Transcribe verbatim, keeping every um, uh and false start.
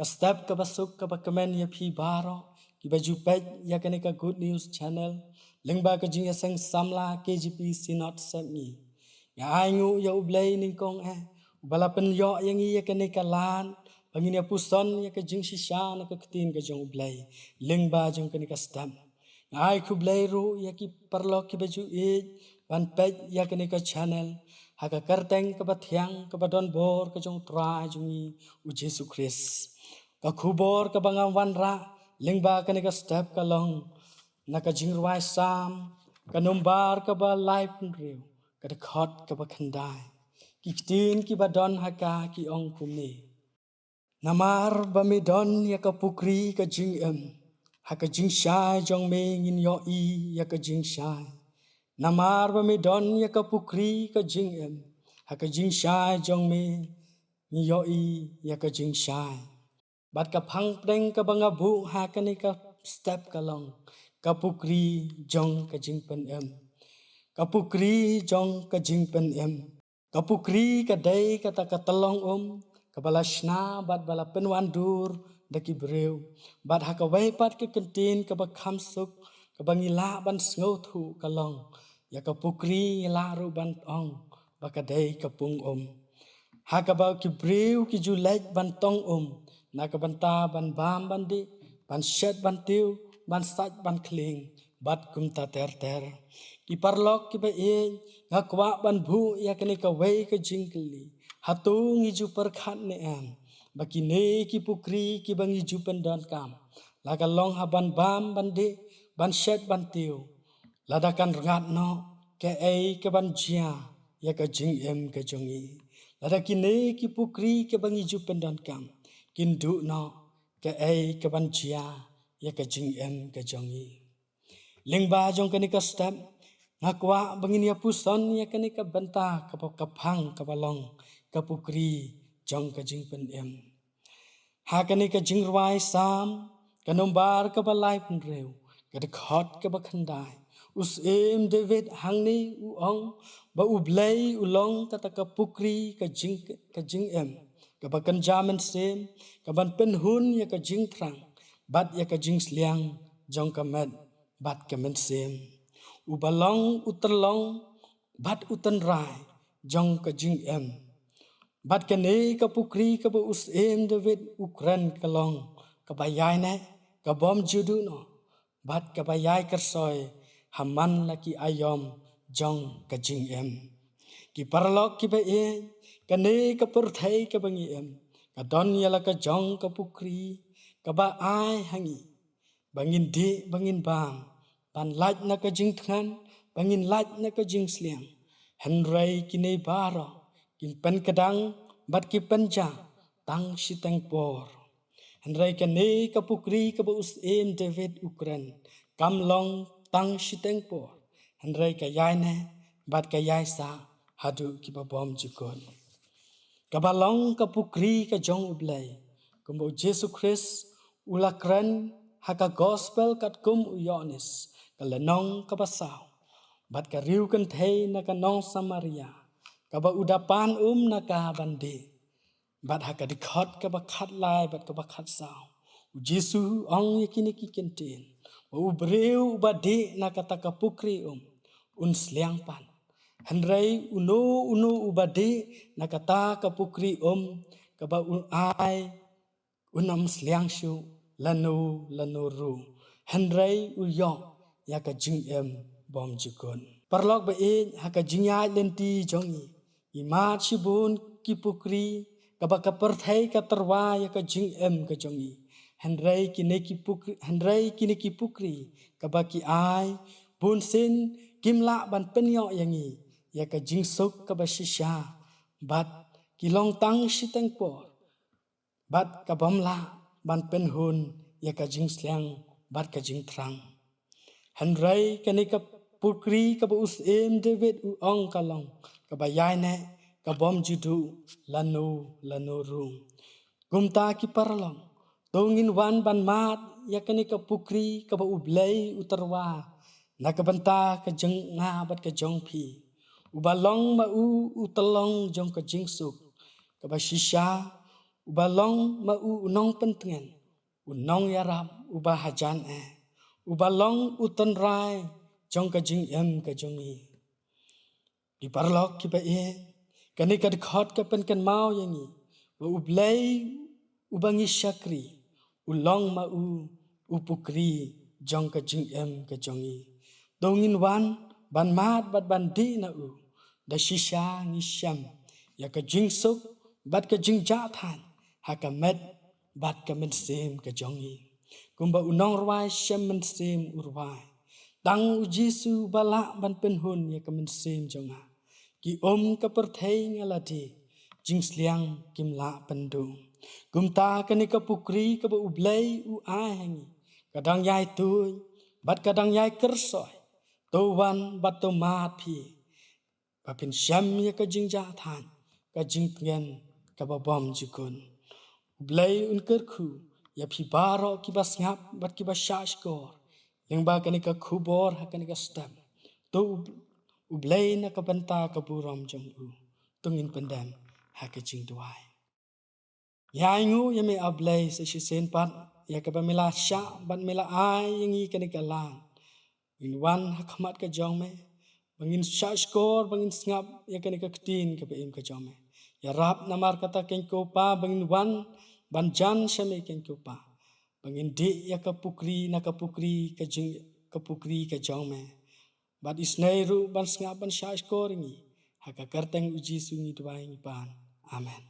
Ka step kaba suk kaba kmen ïa phi baroh kiba ju peit ïa kane ka Good News Channel lyngba ka jingïaseng samla K J P Synod Sepngi. Nga ai nguh ïa U Blei nyngkong eh uba la pynïoh ïa ngi ïa kane ka lad ba ngin ïa puson ïa ka jingshisha na ka ktien ka jong U Blei lyngba jong kane ka step. Nga ai khublei ruh ïa ki paralok kiba ju ïeit ban peit ïa kane ka channel ha ka kyrteng kaba thiang kaba don bor ka jong U Trai jong ngi U Jisu Khrist. Ka khubor kaba nga wanrah lyngba kane ka step ka long na ka Jingrwai Salm ka nombar kaba laiphew hynriew, ka dkhot kaba khyndai. Ki ktien kiba don ha ka ki ong kumne: Namar ba me don ïa ka pukri ka jingim, ha ka jingshai jong me ngin ïohi ïa ka jingshai. Namar ba me don ïa ka pukri ka jingim, ha ka jingshai jong me ngin ïohi ïa ka jingshai. Bad ka phang pdeng kaba nga buh ha kane ka step ka long ka pukri jong ka jingpynim. Ka pukri jong ka jingpynim. Ka pukri ka dei kata ka tyllong um kaba la shna bad ba la pynwandur da ki briew. Bad ha kawei pat ka kyntien kaba kham suk kaba ngi lah ban sngewthuh ka long, ïa ka pukri ngi lah ruh ban ong ba ka dei ka pung um, ha kaba ki briew ki ju leit ban tong um na ka bynta ban bam ban dih, ban shet ban tiew, ban sait ban khlieng, bad kumta ter ter. Ki paralok kiba ïeit, nga kwah ban buh ïa kane kawei ka jingkylli: hato ngi ju pyrkhat ne em ba kine ki pukri kiba ngi ju pyndonkam la ka long ha ban bam ban dih, ban shet ban tiew? Lada kan rngat noh, kaei kaban jia ïa ka jingim ka jong ngi? Lada kine ki pukri kiba ngi ju pyndonkam kin duh noh, kaei kaban jia ïa ka jingim ka jong ngi? Lyngba jong kane ka step nga kwah ba ngin ïa puson ïa kane ka bynta kaba ka phang kaba long ka pukri jong ka jingpynim. Ha kane ka Jingrwai Salm ka nombar kaba laiphew hynriew, ka dkhot kaba khyndai, u Syiem David hangne u ong ba U Blei u long kata ka pukri ka jing, ka jingim kaba kynja mynsiem, kaban pynhun ïa ka jingthrang bad ïa ka jingsliang jong ka met bad ka mynsiem. Uba long u tyllong bad u tynrai jong ka jingim. Bad kane ka pukri kaba u Syiem David u kren ka long kaba ïaineh, ka bym ju duh noh, bad kaba ïai kyrsoi ha man la ki aïom jong ka jingim. Ki paralok kiba ïeit, kane ka pyrthei kaba ngi im ka don ïa la ka jong ka pukri kaba ai ha ngi ba ngin dih, ba ngin bam, ban lait na ka jingthngan, ba ngin lait na ka jingsliang. Hynrei kine baroh kin pynkdang bad ki pynjah tang shiteng por. Hynrei kane ka pukri kaba u Syiem David u kren kam long tang shiteng por, hynrei ka ïaineh bad ka ïaisah haduh kiba bym jukut. Kaba long ka pukri ka jong U Blei, kumba u Jisu Khrist u la kren ha ka Gospel katkum u Ïoannis, ka lynnong kaba saw, bad ka riewkynthei na ka nong Samaria kaba u da pan um na ka ban dih. Bad ha ka dkhot kaba khatlai bad kaba khatsaw, u Jisu u ong ïa kine ki kyntien ba u briew uba dih na kata ka pukri um un sliang pat. Hynrei uno uno uba dih na kata ka pukri um kaba u ai, un ym sliang shuh lano lano ruh, hynrei u ïoh ïa ka jingim bym jukut. Paralok ba ïeit, ha ka jingïaid lynti jong ngi, ngi mad shibun ki pukri kaba ka pyrthei ka tyrwa ïa ka jingim ka jong ngi. Hynrei kine ki pukri, hynrei kine ki pukri kaba ki ai bunsien kim lah ban pynïoh ïa ngi ïa ka jingsuk kaba shisha, bad ki long tang shiteng por, bad ka bym lah ban pynhun ïa ka jingsliang bad ka jingthrang. Hynrei kane ka pukri kaba u Syiem David u ong ka long kaba ïaineh, ka bym ju duh lano lano ruh. Kumta ki paralok, to ngin wan ban mad ïa kane ka pukri kaba U Blei u tyrwa na ka bynta ka jong nga bad ka jong phi, uba long ma u u tyllong jong ka jingsuk kaba shisha, uba long ma u u nongpyntngen, u nongïarap uba hajan eh, uba long u tynrai jong ka jingim ka jong ngi. Ki paralok kiba ïeit, kane ka dkhot ka pynkynmaw ïa ngi ba U Blei uba ngi shakri u long ma u u pukri jong ka jingim ka jong ngi. To ngin wan ban mad bad ban dih na u, da shisha ngi shem ïa ka jingsuk bad ka jingjah thaiñ ha ka met bad ka mynsiem ka jong ngi. Kumba u nongrwai shem mynsiem u rwai, tang U Jisu ba lah ban pynhun ïa ka mynsiem jong nga. Ki um ka pyrthei nga la die, jingsliang kim lah pynduh. Kumta kane ka pukri kaba U Blei u ai ha ngi ka dang ïai tuid bad ka dang ïai kyrsoi. To wan bad to mad phi ba phin shem ïa ka jingjah thaiñ, ka jingtngen kaba bym jukut. U Blei un kyrkhu ïa phi baroh kiba sngap bad kiba shahshkor lyngba kane ka khubor ha kane ka step. To U Blei na ka bynta ka burom jong u. To ngin pyndem ha ka jingduwai. Ngi ainguh ïa me A Blei sa shisien pat ïa kaba me la shah bad me la ai ïa ngi kane ka lad ba ngin wan ha khmat ka jong me, ba ngin shahshkor, ba ngin sngap ïa kane ka ktien kaba im ka jong me. Ïarap namar kata keiñ ko Pa ba ngin wan ban jan sha me keiñ ko Pa, ba ngin dih ïa ka pukri na ka pukri ka jing ka pukri ka jong me. Bad isynei ruh ban sngap ban shahshkor ïa ngi. Ha ka kyrteng U Jisu ngi duwai ngi pan. Amen.